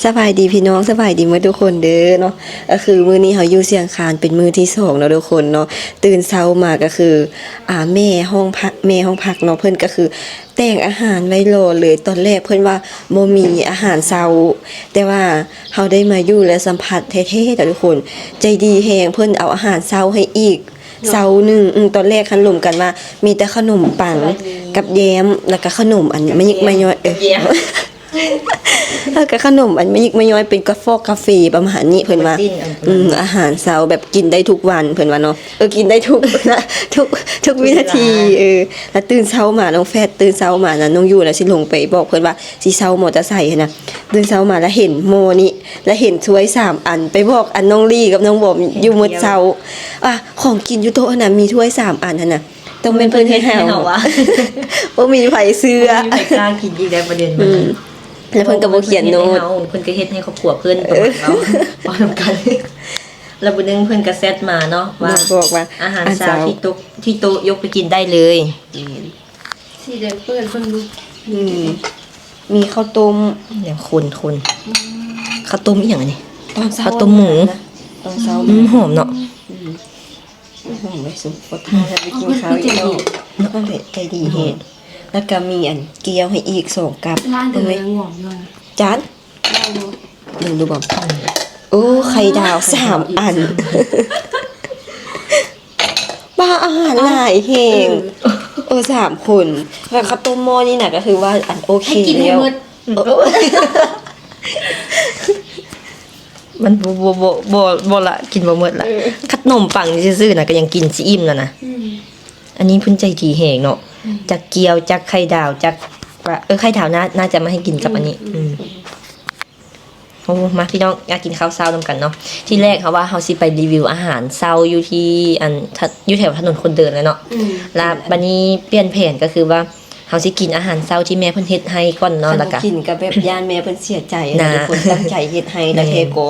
ສະບາຍດີພີ່ນ້ອງ ສະບາຍດີໝົດທຸກຄົນເດີເນາະ. ກໍຄືມື້ນີ້ເຮົາຢູ່ຊຽງຄານເປັນມື້ທີສອງເນາະທຸກຄົນເນາະ. ຕື່ນເຊົ້າມາກໍຄື ອ່າ ແມ່ຫ້ອງພັກ ແມ່ຫ້ອງພັກເນາະ ເພິ່ນກໍຄືແຕ່ງອາຫານໄວ້ລໍເລີຍ. ຕອນແລກເພິ່ນວ່າບໍ່ມີອາຫານເຊົ້າ ແຕ່ວ່າເຮົາໄດ້ມາຢູ່ແລ້ວສຳຜັດແທ້ໆເນາະທຸກຄົນ ໃຈດີແຮງ. ເພິ່ນເອົາອາຫານເຊົ້າໃຫ້ອີກເຊົ້າໜຶ່ງ. ອື ຕອນແລກຫັ້ນລົມກັນວ່າມີແຕ່ຂະໜົມປັງກັບແຢມ ແລ້ວກໍຂະໜົມອັນມະຍິກມະຍ້ອຍ ເອີ ແຢມ ແລ້ວກໍຂະໜົມອັນມະຍິກມະຍ້ອຍເປັນກາຟອກກາເຟປະມານນີ້ ເພິ່ນວ່າ ອືມ ອາຫານເຊົ້າແບບກິນໄດ້ທຸກວັນ ເພິ່ນວ່າເນາະ. ເອີ ກິນໄດ້ທຸກ ທຸກ ທຸກວິນາທີ ເອີ. ແລ້ວຕື່ນເຊົ້າມາ ນ້ອງແຟດ ຕື່ນເຊົ້າມານະ ນ້ອງຢູ່ນະ ຊິລົງໄປບອກເພິ່ນວ່າຊິເຊົ່າມໍເຕີໄຊຫັ້ນນະ. ຕື່ນເຊົ້າມາແລ້ວເຫັນໝໍ້ນີ້ ແລ້ວເຫັນຖ້ວຍສາມອັນ ໄປບອກອັນນ້ອງລີກັບນ້ອງບອມຢູ່ມື້ເຊົ້າ ວ່າຂອງກິນຢູ່ໂຕະຫັ້ນນະ ມີຖ້ວຍສາມອັນຫັ້ນນະ ຕ້ອງແມ່ນເພິ່ນເຮັດໃຫ້ເຮົາ ເພິ່ນເຮັດໃຫ້ເຮົາຫວາ? ບໍ່ມີໃຜເຊື່ອ ບໍ່ມີໃຜກ້າກິນອີກແລ້ວ ປະເດັນມັນ ອືມ ແລ້ວເພິ່ນກໍບໍ່ຂຽນໂນ້ດ ເພິ່ນກໍເຮັດໃຫ້ຄອບຄົວເພິ່ນ ເອີ ປະມານເວົ້າ ເວົ້ານຳກັນ. ແລ້ວມື້ໜຶ່ງເພິ່ນກໍແຊັດມາເນາະ ວ່າ ບອກວ່າອາຫານເຊົ້າທີ່ໂຕະ ທີ່ໂຕະຍົກໄປກິນໄດ້ເລີຍ. ແມ່ນ ສີແດງເປີດເບິ່ງດູ ອືມ ມີເຂົ້າຕົ້ມ ແນວຄົນໆ ອືມ ເຂົ້າຕົ້ມອີ່ຫຍັງອັນນີ້? ຕອນເຊົ້າ ເຂົ້າຕົ້ມໝູ ຕອນເຊົ້າ ອືມ ຫອມເນາະ ອືມ. ຫອມເລີຍ ສົມພໍທ່ານໄປກິນເຂົ້າອີກເນາະ ເນາະ ໃຈດີແຮງ. ແລ້ວກໍມີອັນກ່ຽວໃຫ້ອີກສອງກັບ ຮ້ານເດີ ເບິ່ງເລີຍ ງອມຢູ່ນະ ຈານ ເບິ່ງດູບໍ ໂອ້ ໄຂ່ດາວສາມອັນ ບ້າອາຫານຫຼາຍແຮງ ເອີ ເອີ ສາມຄົນ ແລ້ວເຂົ້າຕົ້ມໝໍ້ນີ້ນະ ກໍຖືວ່າອັນໂອເຄແລ້ວ ໃຫ້ກິນໃຫ້ໝົດ ເອີ ມັນບໍ່ ບໍ່ ບໍ່ ບໍ່ ບໍ່ລະ ກິນບໍ່ໝົດລະ ເອີ ຂະໜົມປັງນີ້ຊື່ໆນະ ກໍຍັງກິນຊິອີ່ມແລ້ວນະ ອືມ ອັນນີ້ເພິ່ນໃຈດີແຮງເນາະ ອືມ ຈັກກ່ຽວ ຈັກໄຂ່ດາວ ຈັກ ເອີ ໄຂ່ດາວໜ້າ ໜ້າຈະມາໃຫ້ກິນກັບອັນນີ້ ອືມ ອືມ ອືມ ໂອ້ ມາພີ່ນ້ອງ ມາກິນເຂົ້າເຊົ້ານຳກັນເນາະ. ທີແລກເຮົາວ່າເຮົາຊິໄປຣີວິວອາຫານເຊົ້າຢູ່ທີ່ອັນ ທະ ຢູ່ແຖວຖະໜົນຄົນເດີນແຫຼະເນາະ ອືມ ລະບັດນີ້ປ່ຽນແຜນ ກໍຄືວ່າ ເຮົາຊິກິນອາຫານເຊົ້າທີ່ແມ່ເພິ່ນເຮັດໃຫ້ກ່ອນເນາະ ຄັນ ແລ້ວກະ ບໍ່ກິນກໍແບບຢ້ານແມ່ເພິ່ນເສຍໃຈ ນະ ທຸກຄົນຕັ້ງໃຈເຮັດໃຫ້ ແລ້ວແທ້ກໍ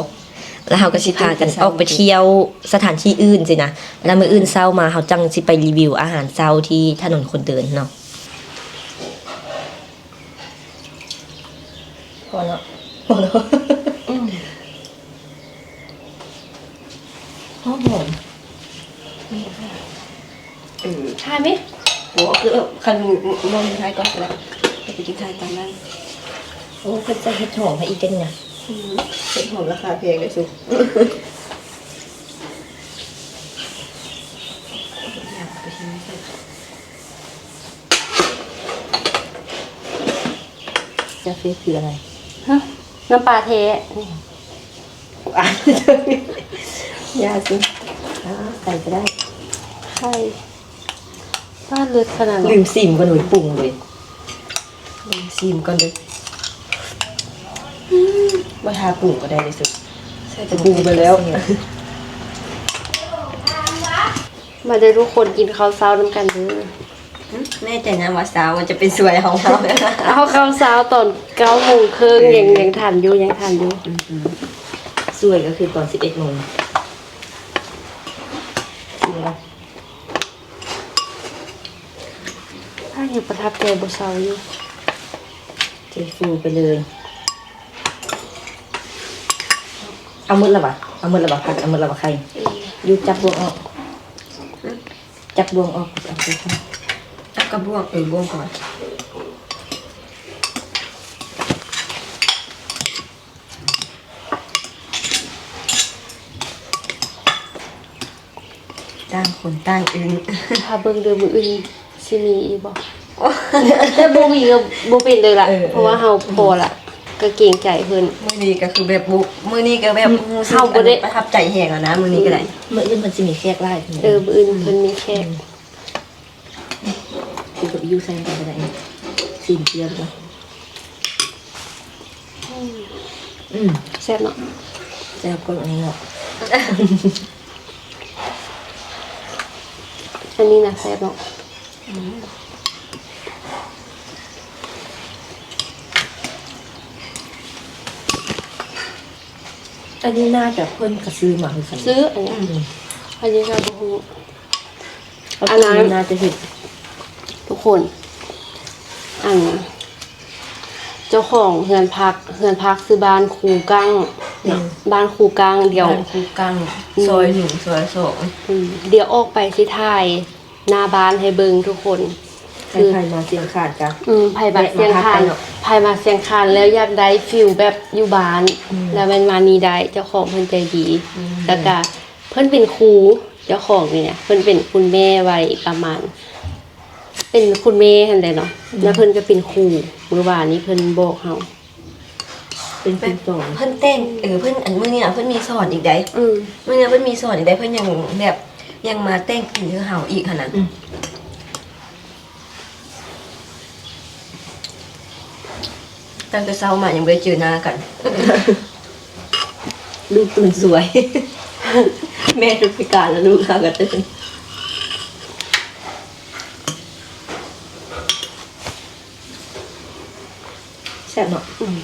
ແລ້ວເຮົາກໍຊິພາກັນອອກໄປທ່ຽວສະຖານທີ່ອື່ນຊີ້ນະ ແລ້ວມື້ອື່ນເຊົ້າມາເຮົາຈັ່ງຊິໄປຣີວິວອາຫານເຊົ້າທີ່ຖະໜົນຄົນເດີນເນາະ. ພໍເນາະ ພໍເນາະ ອືມ ຫອມໆ ເອີ ຖ່າຍໄໝ? ບໍ່ ຄື ເອີ ຄັນນ້ອງຖ່າຍກ່ອນກໍໄດ້ ໄປກິນຖ່າຍຕາມນັ້ນ. ໂອ້ ເພິ່ນໃສ່ເຫັດຫອມໃຫ້ອີກເດ້ນີ້ນະ ອືມ ເຫັດຫອມລາຄາແພງເດ້ສຸ ຢາກໄປເຮັດໃສ່ ກາເຟຄືອະໄລ? ຮະ? ນ້ຳປາແທ້. ຢ່າຊິ ອ່າ ໃສ່ກໍໄດ້ ໄຂ່ ປ້າ ເລີດຂະໜາດ ລືມຊີມກ່ອນເວີຍ ປຸງເລີຍ ລືມຊີມກ່ອນເດີ້. ອືມ ບໍ່ທາປຸງກໍໄດ້ເດ້ສຸ ໃສ່ແຕ່ປຸງໄປແລ້ວ. ມາເດີ້ທຸກຄົນ ກິນເຂົ້າເຊົ້ານຳກັນເດີ້. ແນ່ໃຈນະວ່າເຊົ້າ ມັນຈະເປັນສວຍຂອງເຮົາ ເອົາເຂົ້າເຊົ້າຕອນເກົ້າໂມງເຄິ່ງ ເອີ ຍັງ ຍັງທັນຢູ່ ຍັງທັນຢູ່. ອືມ ສວຍກໍຄືຕອນສິບເອັດໂມງ. ພາກຍັງປະທັບໃຈບໍ່ເຊົາຢູ່ ເຈຟູໄປເລີຍ. ເອົາໝົດແລ້ວຫວາ? ເອົາໝົດແລ້ວຫວາ? ຜັກເອົາໝົດແລ້ວຫວາ? ໄຂ່ ອືມ ຢູ່ຈັບບ່ວງອອກ ຈັບບ່ວງອອກ ເອົາໄປ ເອົາກະບ່ວງ ເອີ ບ່ວງກ່ອນ. ຕ່າງຄົນຕ່າງອຶ້ງ ຖ້າເບິ່ງເດີມື້ອື່ນຊິມີອີກບໍ່? ແຕ່ບໍ່ມີກໍບໍ່ເປັນເລີຍລະ ເອີ ເພາະວ່າເຮົາພໍລະ ກໍເກງໃຈເພິ່ນ. ມື້ນີ້ກໍຄືແບບບໍ່ ມື້ນີ້ກໍແບບ ອືມ ຮູ້ສຶກ ເຮົາບໍ່ໄດ້ ປະທັບໃຈແຮງແລ້ວນະ ມື້ນີ້ກໍໄດ້. ອືມ ມື້ອື່ນເພິ່ນຊິມີແຂກຫຼາຍ ເອີ ມື້ອື່ນເພິ່ນມີແຂກ. ອືມ ກິນກັບອີ່ຢູ່ໃສ່ນຳກັນກໍໄດ້ ຊີມເທື່ອເນາະ. ອືມ ອືມ ແຊບເນາະ ແຊບກວ່າອັນນີ້ເນາະ. ອັນນີ້ນະແຊບເນາະ. ອືມ ອັນນີ້ໜ້າຈະເພິ່ນກໍຊື້ມາຄືກັນ ຊື້ອັນນີ້ ອືມ ອັນນີ້ກໍບໍ່ຮູ້. ອັນນັ້ນໜ້າຈະເຮັດ ທຸກຄົນ ອັນ ຈ ເຈົ້າຂອງເຮືອນພັກ, ເຮືອນພັກຊື່ບ້ານຄູກັ້ງເນາະ, ບ້ານຄູກັ້ງ. ດຽວ ບ້ານຄູກັ້ງ ອືມ ຊອຍໜຶ່ງ ຊອຍສອງ. ອືມ ດຽວອອກໄປຊິຖ່າຍໜ້າບ້ານໃຫ້ເບິ່ງທຸກຄົນ. ໃຜ ຄື ໃຜມາຊຽງຄານກະ ອືມ ໃຜມາຊຽງຄານ ແວະມາພັກໄດ້ເນາະ, ໃຜມາຊຽງຄານແລ້ວຢາກໄດ້ຟີວແບບຢູ່ບ້ານ ອືມ ແລ້ວແມ່ນມານີ້ໄດ້, ເຈົ້າຂອງເພິ່ນໃຈດີ. ອືມ ແລ້ວກະເພິ່ນເປັນຄູ ເຈົ້າຂອງນີ້ນະ ເພິ່ນເປັນຄຸນແມ່ໄວ້ປະມານ ເປັນຄຸນແມ່ຫັ້ນແຫຼະເນາະ. ອືມ ແລ້ວເພິ່ນກໍເປັນຄູ ມື້ວານນີ້ເພິ່ນບອກເຮົາ ເປັນຄູສອນ ເພິ່ນແຕ່ງ ເອີ ເພິ່ນ ອັນ ມື້ນີ້ເພິ່ນມີສອນອີກໃດ໋. ອືມ ມື້ນີ້ເພິ່ນມີສອນອີກໃດ໋, ເພິ່ນຍັງແບບ ຍັງມາແຕ່ງຕີໃຫ້ເຮົາອີກຫັ້ນນະ. ອືມ ຕັ້ງແຕ່ເຊົ້າມາຍັງບໍ່ໄດ້ເຈີໜ້າກັນ. ລູກຕື່ນສວຍ ແມ່ຈົນພິການແລ້ວ ລູກເຮົາກໍຕື່ນ. ແຊບເນາະ. ອືມ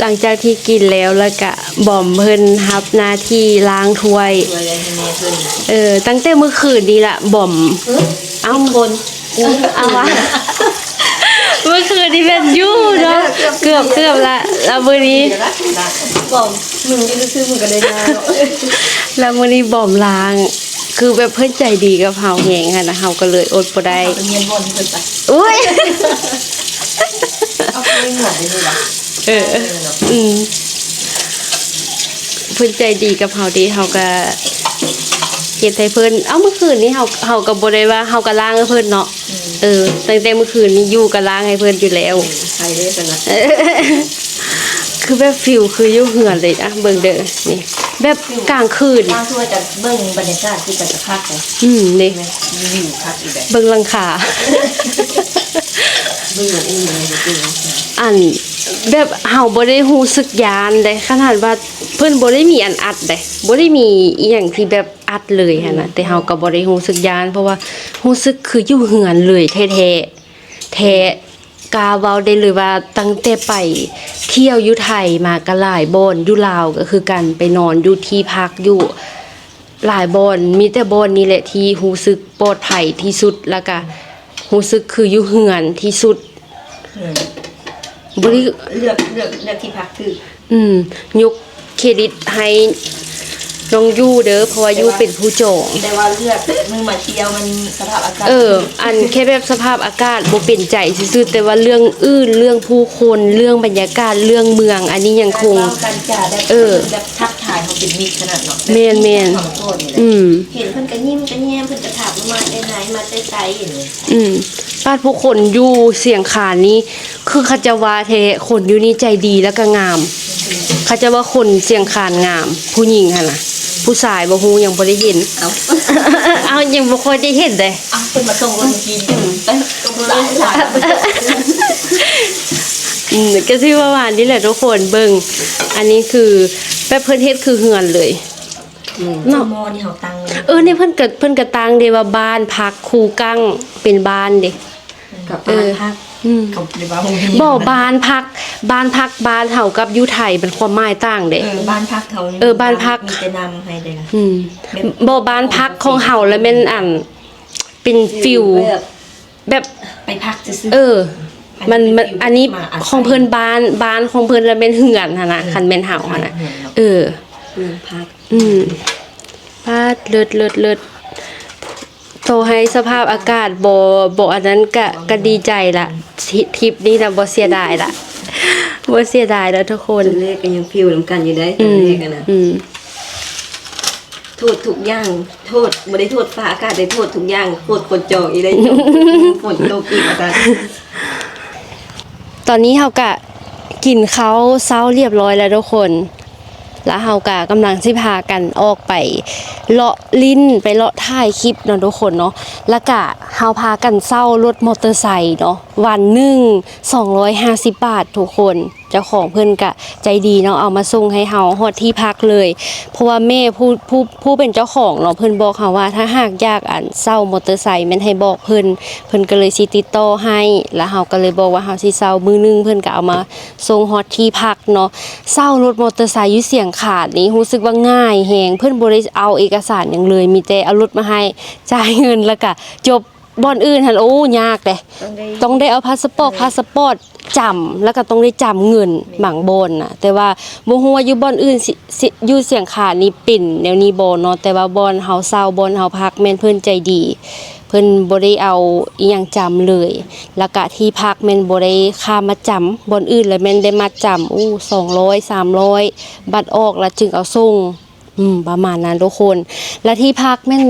ຫຼັງຈາກທີ່ກິນແລ້ວ ແລ້ວກະບອມເພິ່ນຮັບໜ້າທີ່ລ້າງຖ້ວຍ. ຖ້ວຍໃຫ້ແມ່ເພິ່ນ. ເອີ ຕັ້ງແຕ່ມື້ຄືນນີ້ລະ ບອມ. ເອີ ເອົ້າ ຜິດຄົນ. ເອົາວະ ມື້ຄືນນີ້ແມ່ນຢູ່ເນາະ ເກືອບ ເກືອບລະ ລະມື້ນີ້ ບອມ ມຶງຢູ່ຊື່ໆ ມຶງກໍໄດ້ໜ້າເນາະ. ລະມື້ນີ້ບອມລ້າງ ຄືແບບເພິ່ນໃຈດີກັບເຮົາແຮງຫັ້ນນະ ເຮົາກໍເລີຍອົດບໍ່ໄດ້. ເຮົາໄປຮຽນບ່ອນເພິ່ນໄປ. ໂອ້ຍ ເອົາໄປເຮັດງານໄດ້ເລີຍຫວາ? ເອີ ເອີເນາະ. ອືມ ເພິ່ນໃຈດີກັບເຮົາເດ ເຮົາກໍເຮັດໃຫ້ເພິ່ນ. ເອົ້າ ມື້ຄືນນີ້ເຮົາ ເຮົາກໍບໍ່ໄດ້ວ່າ ເຮົາກໍລ້າງໃຫ້ເພິ່ນເນາະ. ອືມ ເອີ ຕັ້ງແຕ່ມື້ຄືນນີ້ຢູ່ກໍລ້າງໃຫ້ເພິ່ນຢູ່ແລ້ວ. ອືມ ໃຄເດ້ຊັ້ນນະ. ຄືແບບຟີວຄືຢູ່ເຮືອນເລີຍນະ ເບິ່ງເດີ ນີ້ແບບກາງຄືນ ກາງຄືນຈະເບິ່ງບັນຍາກາດຄືໄປສະພາບເລີຍ. ອືມ ນີ້ ແມ່ນວິວຄັກອີກແບບ ເບິ່ງຫຼັງຄາ ເບິ່ງຢ່າງອື່ນເລີຍ ອັນ ແບບເຮົາບໍ່ໄດ້ຮູ້ສຶກຢ້ານເດ້ ຂະໜາດວ່າເພິ່ນບໍ່ໄດ້ມີອັນອັດເດ້ ບໍ່ໄດ້ມີອີ່ຫຍັງທີ່ແບບອັດເລີຍຫັ້ນນະ ອືມ ແຕ່ເຮົາກໍບໍ່ໄດ້ຮູ້ສຶກຢ້ານ ເພາະວ່າຮູ້ສຶກຄືຢູ່ເຮືອນເລີຍແທ້ໆ ແທ້ ກ້າເວົ້າໄດ້ເລີຍວ່າ ຕັ້ງແຕ່ໄປທ່ຽວຢູ່ໄທມາກໍຫຼາຍບ່ອນ ຢູ່ລາວກໍຄືກັນ ໄປນອນຢູ່ທີ່ພັກຢູ່ຫຼາຍບ່ອນ ມີແຕ່ບ່ອນນີ້ແຫຼະທີ່ຮູ້ສຶກປອດໄພທີ່ສຸດ ແລ້ວກະຮູ້ສຶກຄືຢູ່ເຮືອນທີ່ສຸດ. ອືມ ບໍ່ໄດ້ເລືອກ ເລືອກ ເລືອກທີ່ພັກຖືກ. ອືມ ຍົກເຄດິດໃຫ້ນ້ອງຢູ່ເດີ ເພາະວ່າຢູ່ເປັນຜູ້ຈອງ. ແຕ່ວ່າເລືອກມື້ມາທ່ຽວມັນສະພາບອາກາດ ເອີ ອັນແຄ່ແບບສະພາບອາກາດບໍ່ເປັນໃຈຊື່ໆ ແຕ່ວ່າເລື່ອງອື່ນ ເລື່ອງຜູ້ຄົນ ເລື່ອງບັນຍາກາດ ເລື່ອງເມືອງ ອັນນີ້ຍັງຄົງ ການເວົ້າການຈາແບບ ເອີ ແບບທັກທາຍເຮົາເປັນມິດຂະໜາດເນາະ. ແມ່ນໆ ອືມ ເຫັນເພິ່ນກະຍິ້ມກະແຍ້ມ ເພິ່ນກະຖາມວ່າມາແຕ່ໃສ ມາແຕ່ໃສ. ອືມ ປາດ ຜູ້ຄົນຢູ່ຊຽງຄານນີ້ ຄືເຂົາເຈົ້າວ່າແທ້ ຄົນຢູ່ນີ້ໃຈດີແລ້ວກໍງາມ. ເຂົາເຈົ້າວ່າຄົນຊຽງຄານງາມ ຜູ້ຍິງຫັ້ນນະ ຜູ້ຊາຍບໍ່ຮູ້ ຍັງບໍ່ໄດ້ເຫັນ. ເອົ້າ ເອົ້າ ຍັງບໍ່ຄ່ອຍໄດ້ເຫັນເດ້. ເອົ້າ ເພິ່ນມາສົ່ງເມື່ອກີ້ນີ້ ອືມ ແຕ່ກໍບໍ່ໄດ້ຖາມ. ອືມ ກໍຊິປະມານນີ້ແຫຼະທຸກຄົນ ເບິ່ງ ອັນນີ້ຄືແບບເພິ່ນເຮັດຄືເຮືອນເລີຍ. ອືມ ເນາະ ໝໍ້ນີ້ເຮົາຕັ້ງ ເອີ ນີ້ເພິ່ນກໍ ເພິ່ນກໍຕັ້ງເດ້ວ່າບ້ານພັກຄູກັ້ງ ເປັນບ້ານເດ້ ກັບ ເອີ ບ້ານພັກ ອືມ ເຂົາເອີ້ນວ່າ ບໍ່ ບ້ານພັກ ບ້ານພັກບ້ານເຮົາກັບຢູ່ໄທມັນຄວາມໝາຍຕ່າງເດ້. ເອີ ບ້ານພັກເຮົາ ເອີ ບ້ານພັກ ມີແຕ່ນຳໃຫ້ເດ້. ອືມ ແບບ ບໍ່ ບ້ານພັກຂອງເຮົາລະແມ່ນ ອັນ ເປັນຟີວ ຟີວແບບ ແບບໄປພັກຊື່ໆ ເອີ ອັນນີ້ມັນ ມັນ ອັນນີ້ ມາອາໄສ ຂອງເພິ່ນບ້ານ ບ້ານຂອງເພິ່ນລະແມ່ນເຮືອນຫັ້ນນະ ເອີ ຄັນແມ່ນເຮົາຫັ້ນນະ ເຮືອນເນາະ ເອີ ເຮືອນພັກ ອືມ ປາດ ເລີດ ເລີດ ເລີດ ຕໍ່ໃຫ້ສະພາບອາກາດບໍ່ ບໍ່ອັນນັ້ນກະ ກະດີໃຈລະ ທຣິບນີ້ນະບໍ່ເສຍດາຍລະ ບໍ່ເສຍດາຍລະທຸກຄົນ. ຕອນແລກກໍຍັງຟິວນຳກັນຢູ່ເດ້ ອືມ ຕອນແລກຫັ້ນນະ ອືມ ໂທດທຸກຢ່າງ ໂທດ ບໍ່ໄດ້ໂທດຟ້າອາກາດເດ້ ໂທດທຸກຢ່າງ ໂທດຄົນຈອງອີກເດ້ ຝົນຕົກອີກວ່າຊັ້ນ. ຕອນນີ້ເຮົາກະກິນເຂົ້າເຊົ້າລຽບຮ້ອຍແລ້ວທຸກຄົນ ແລ້ວເຮົາກະກຳລັງຊິພາກັນອອກໄປເລາະຫຼິ້ນ ໄປເລາະຖ່າຍຄລິບເນາະທຸກຄົນເນາະ ແລ້ວກະເຮົາພາກັນເຊົ່າລົດມໍເຕີໄຊເນາະ ວັນໜຶ່ງສອງຮ້ອຍຫ້າສິບບາດທຸກຄົນ. ຈ ຈົ້າຂອງເພິ່ນກະໃຈດີເນາະ ເອົາມາສົ່ງໃຫ້ເຮົາຮອດທີ່ພັກເລີຍ. ເພາະວ່າແມ່ຜູ້ ຜູ້ ຜູ້ເປັນເຈົ້າຂອງເນາະ ເພິ່ນບອກເຮົາວ່າ ຖ້າຫາກຢາກ ອັນ ເຊົ່າມໍເຕີໄຊແມ່ນໃຫ້ບອກເພິ່ນ ເພິ່ນກໍເລີຍຊິຕິດຕໍ່ໃຫ້ ແລ້ວເຮົາກໍເລີຍບອກວ່າເຮົາຊິເຊົ່າມື້ໜຶ່ງ ເພິ່ນກໍເອົາມາສົ່ງຮອດທີ່ພັກເນາະ. ເຊົ່າລົດມໍເຕີໄຊຢູ່ຊຽງຂານນີ້ ຮູ້ສຶກວ່າງ່າຍແຮງ ເພິ່ນບໍ່ໄດ້ເອົາເອກະສານຫຍັງເລີຍ ມີແຕ່ເອົາລົດມາໃຫ້ ຈ່າຍເງິນ ແລ້ວກໍຈົບ. ບ່ອນອື່ນຫັ້ນ ໂອ້ ຍາກເດ້ ຕ້ອງໄດ້ ຕ້ອງໄດ້ເອົາພາສປອກ ເອີ ພາສປອດຈຳ ແລ້ວກໍຕ້ອງໄດ້ຈຳເງິນ ແມ່ນ ບາງບ່ອນນະ. ແຕ່ວ່າບໍ່ຮູ້ວ່າຢູ່ບ່ອນອື່ນ ຊິ ຊິ ຢູ່ຊຽງຂານນີ້ເປັນແນວນີ້ບໍ່ເນາະ ແຕ່ວ່າບ່ອນເຮົາເຊົ່າ ບ່ອນເຮົາພັກ ແມ່ນເພິ່ນໃຈດີ ເພິ່ນບໍ່ໄດ້ເອົາອີ່ຫຍັງຈຳເລີຍ ແລ້ວກະທີ່ພັກແມ່ນບໍ່ໄດ້ຄ່າມັດຈຳ. ບ່ອນອື່ນລະແມ່ນໄດ້ມັດຈຳ ໂອ້ ສອງຮ້ອຍ ສາມຮ້ອຍ ບັດອອກລະຈຶ່ງເອົາສົ່ງ. ອືມ ປະມານນັ້ນທຸກຄົນ ແລະ ທີ່ພັກແມ່ນ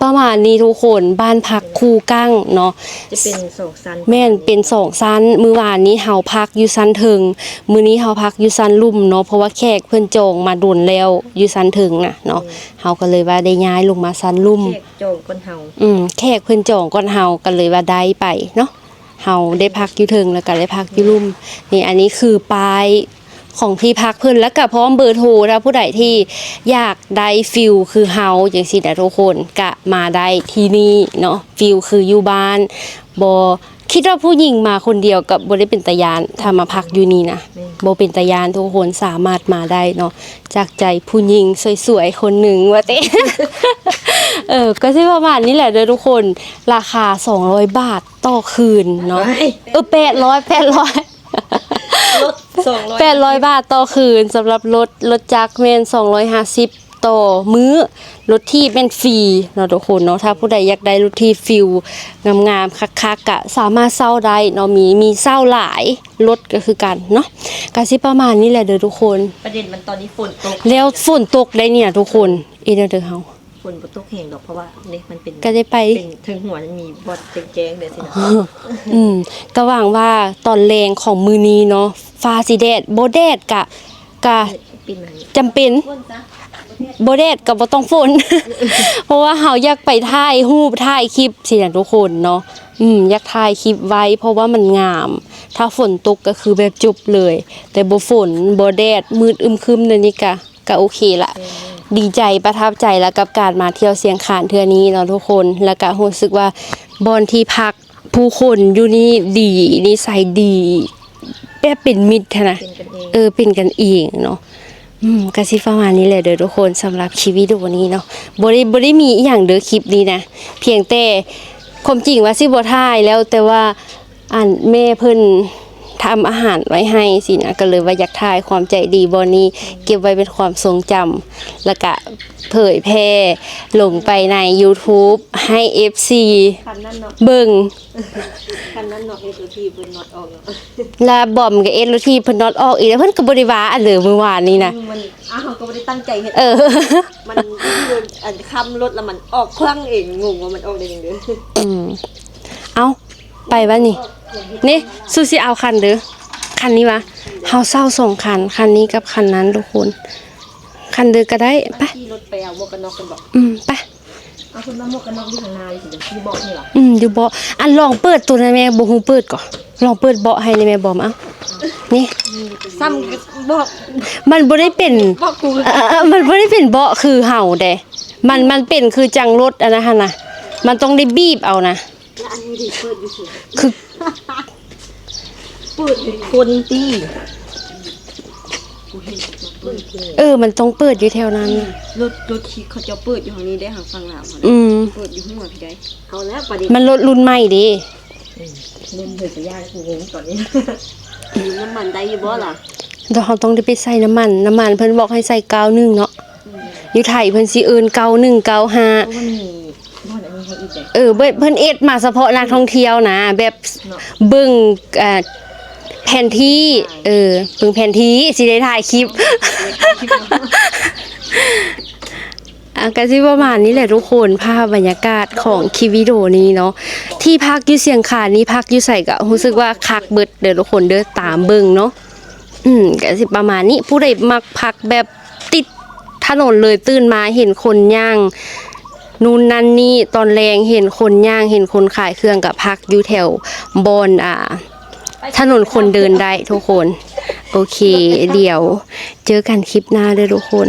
ປະມານນີ້ທຸກຄົນ ບ້ານພັກຄູກັ້ງເນາະ ຈະເປັນສອງຊັ້ນ ແມ່ນເປັນສອງຊັ້ນ. ມື້ວານນີ້ເຮົາພັກຢູ່ຊັ້ນເທິງ ມື້ນີ້ເຮົາພັກຢູ່ຊັ້ນລຸ່ມເນາະ ເພາະວ່າແຂກເພິ່ນຈອງມາດົນແລ້ວຢູ່ຊັ້ນເທິງນະເນາະ ອືມ ເຮົາກໍເລີຍວ່າໄດ້ຍ້າຍລົງມາຊັ້ນລຸ່ມ. ແຂກຈອງກ່ອນເຮົາ ອືມ ແຂກເພິ່ນຈອງກ່ອນເຮົາ ກໍເລີຍວ່າໄດ້ໄປເນາະ. ເຮົາໄດ້ພັກຢູ່ເທິງ ແລ້ວກໍໄດ້ພັກຢູ່ລຸ່ມ. ນີ້ ອັນນີ້ຄືປ້າຍຂອງທີ່ພັກເພິ່ນ ແລ້ວກໍພ້ອມເບີໂທ. ຖ້າຜູ້ໃດທີ່ຢາກໄດ້ຟີລຄືເຮົາຈັ່ງຊີ້ນະທຸກຄົນ ກະມາໄດ້ທີ່ນີ້ເນາະ ຟີລຄືຢູ່ບ້ານ. ບໍ່ ຄິດວ່າຜູ້ຍິງມາຄົນດຽວກໍບໍ່ໄດ້ເປັນຕາຢ້ານ ຖ້າມາພັກຢູ່ນີ້ນະ ແມ່ນ ບໍ່ເປັນຕາຢ້ານທຸກຄົນ ສາມາດມາໄດ້ເນາະ ຈາກໃຈຜູ້ຍິງສວຍໆຄົນໜຶ່ງວ່າຕິ. ເອີ ກໍຊິປະມານນີ້ແຫຼະເດີທຸກຄົນ ລາຄາສອງຮ້ອຍບາດ ຕໍ່ຄືນເນາະ ເອີ ແປດຮ້ອຍ ແປດຮ້ອຍ ລົດສອງຮ້ອຍ ແປດຮ້ອຍບາດຕໍ່ຄືນ ສຳລັບລົດ ລົດຈັກແມ່ນສອງຮ້ອຍຫ້າສິບຕໍ່ມື້ ລົດຖີບແມ່ນຟຣີເນາະທຸກຄົນເນາະ. ຖ້າຜູ້ໃດຢາກໄດ້ລົດຖີບຟີລງາມໆຄັກໆ ກະສາມາດເຊົ່າໄດ້ເນາະ ມີ ມີເຊົ່າຫຼາຍລົດກໍຄືກັນເນາະ. ກະຊິປະມານນີ້ແຫຼະເດີທຸກຄົນ. ປະເດັນມັນຕອນນີ້ຝົນຕົກ ແລ້ວຝົນຕົກໄດ໋ນີ້ນະທຸກຄົນ. ເອີ ເອີ ເອີ ເອີ ເຮົາ ຝົນບໍ່ຕົກແຮງດອກ ເພາະວ່ານີ້ມັນເປັນ ກະໄດ້ໄປ ເປັນເທິງຫົວ ມັນມີບ່ອນແຈ້ງໆແບບຊີ້ນະ. ອືມ ກະຫວັງວ່າຕອນແລງຂອງມື້ນີ້ເນາະ ຟ້າຊິແດດ ບໍ່ແດດກະ ກະ ເປັນ ຈຳເປັນ ຝົນຊະ ບໍ່ແດດກະບໍ່ຕ້ອງຝົນ ເພາະວ່າເຮົາຢາກໄປຖ່າຍຮູບຖ່າຍຄລິບຊີ້ນະທຸກຄົນເນາະ. ອືມ ຢາກຖ່າຍຄລິບໄວ້ ເພາະວ່າມັນງາມ ຖ້າຝົນຕົກກະຄືແບບຈົບເລີຍ ແຕ່ບໍ່ຝົນບໍ່ແດດ ມືດອຶມຄຶມແນວນີ້ກະ ກະໂອເຄລະ ເອີ ດີໃຈປະທັບໃຈລະກັບການມາທ່ຽວຊຽງຂານເທື່ອນີ້ເນາະທຸກຄົນ. ລະກະຮູ້ສຶກວ່າບ່ອນທີ່ພັກ ຜູ້ຄົນຢູ່ນີ້ດີ ນິໄສດີ ແບບເປັນມິດຫັ້ນນະ ເປັນກັນເອງ ເອີ ເປັນກັນເອງເນາະ. ອືມ ກະຊິປະມານນີ້ແຫຼະເດີທຸກຄົນ ສຳລັບຄລິບວິດີໂອນີ້ເນາະ ບໍ່ໄດ້ ບໍ່ໄດ້ມີອີ່ຫຍັງເດີຄລິບນີ້ນະ ພຽງແຕ່ ຄວາມຈິງວ່າຊິບໍ່ຖ່າຍແລ້ວ ແຕ່ວ່າ ອັນ ແມ່ເພິ່ນທຳອາຫານໄວ້ໃຫ້ຊີ້ນະ ກໍເລີຍວ່າຢາກຖ່າຍຄວາມໃຈດີບ່ອນນີ້ ເກັບໄວ້ເປັນຄວາມຊົງຈຳ ແລ້ວກະເຜີຍແຜ່ລົງໄປໃນຢູທູບໃຫ້ເອັຟຊີ ຄັນນັ້ນເນາະ ເບິ່ງ ຄັນນັ້ນເນາະ ເອັຟຊີເພິ່ນນັອດອອກເນາະ ລະບອມກໍເອັຟຊີເພິ່ນນັອດອອກອີກ ແລ້ວເພິ່ນກໍບໍ່ໄດ້ວ່າອັນເດີມື້ວານນີ້ນະ ອືມ ມັນ ອ້າວ ເຮົາກໍບໍ່ໄດ້ຕັ້ງໃຈເຮັດ ເອີ ມັນຢູ່ອັນຄ້ຳລົດ ລະມັນອອກຂວ້າງເອງ ງົງວ່າມັນອອກໄດ້ຈັ່ງໃດ. ອືມ ເອົ້າ ໄປວະນີ້ ນີ້ ຊູຊິເອົາຄັນເດີ ຄັນນີ້ວະ ເຮົາເຊົ່າສອງຄັນ ຄັນນີ້ກັບຄັນນັ້ນທຸກຄົນ ຄັນເດີກໍໄດ້ ໄປ ຂີ່ລົດໄປເອົາໝວກກັນນັອກກັນບໍ? ອືມ ໄປ ເອົາ ເພິ່ນວ່າໝວກກັນນັອກຢູ່ຂ້າງໜ້າ ຢູ່ເບາະນີ້ຫວາ? ອືມ ຢູ່ເບາະ ອັນ ລອງເປີດໂຕນັ້ນແມ່ ບໍ່ຮູ້ເປີດກໍ ລອງເປີດເບາະໃຫ້ແດ່ແມ່ບອມ ເອົ້າ ນີ້ ຊ້ຳເບາະ ມັນບໍ່ໄດ້ເປັນ ເບາະກູ ເອີ ມັນບໍ່ໄດ້ເປັນເບາະຄືເຮົາເດ້ ມັນ ມັນເປັນຄືຈັ່ງລົດອັນນັ້ນຫັ້ນນະ ມັນຕ້ອງໄດ້ບີບເອົານະ ລະອັນນີ້ເດ ເປີດຢູ່ ຄື ເປີດຢູ່ຄົນຕິ ເອີ ມັນຕ້ອງເປີດຢູ່ແຖວນັ້ນ ລົດ ລົດທີ່ເຂົາເຈົ້າເປີດຢູ່ທາງນີ້ໄດ໋ ທາງຝັ່ງລາວຫັ້ນ ອືມ ເປີດຢູ່ຫົວພີ້ໄດ໋ ເອົາແລ້ວປະເດັນ ມັນລົດລຸ້ນໃໝ່ເດ້ ອືມ ງງເລີຍ ກະຢ້ານກູງົງຕອນນີ້ ມີນ້ຳມັນໄດ້ຢູ່ບໍ່ລະ? ດຽວເຮົາຕ້ອງໄດ້ໄປໃສ່ນ້ຳມັນ ນ້ຳມັນເພິ່ນບອກໃຫ້ໃສ່ເກົ້າໜຶ່ງເນາະ ຢູ່ໄທເພິ່ນຊິເອີ້ນເກົ້າໜຶ່ງເກົ້າຫ້າ ເອີ ເພິ່ນເຮັດມາສະເພາະນັກທ່ອງທ່ຽວນະ ແບບເບິ່ງ ເອີ ແຜນທີ່ ເອີ ເບິ່ງແຜນທີ່ ຊິໄດ້ຖ່າຍຄລິບ ອ່າ ກະຊິປະມານນີ້ແຫຼະທຸກຄົນ ພາບບັນຍາກາດຂອງຄລິບວິດີໂອນີ້ເນາະ ທີ່ພັກຢູ່ຊຽງຄານນີ້ ພັກຢູ່ໃສກະຮູ້ສຶກວ່າຄັກເບິດເດີທຸກຄົນເດີ ຕາມເບິ່ງເນາະ. ອືມ ກະຊິປະມານນີ້ ຜູ້ໃດມັກພັກແບບຕິດຖະໜົນເລີຍ ຕື່ນມາເຫັນຄົນຍ່າງ ນູ້ນນັ້ນນີ້ ຕອນແລງເຫັນຄົນຍ່າງ ເຫັນຄົນຂາຍເຄື່ອງ ກະພັກຢູ່ແຖວບ່ອນ ອ່າ ຖະໜົນຄົນເດີນໄດ້ທຸກຄົນ. ໂອເຄ ດຽວເຈີກັນຄລິບໜ້າເດີທຸກຄົນ.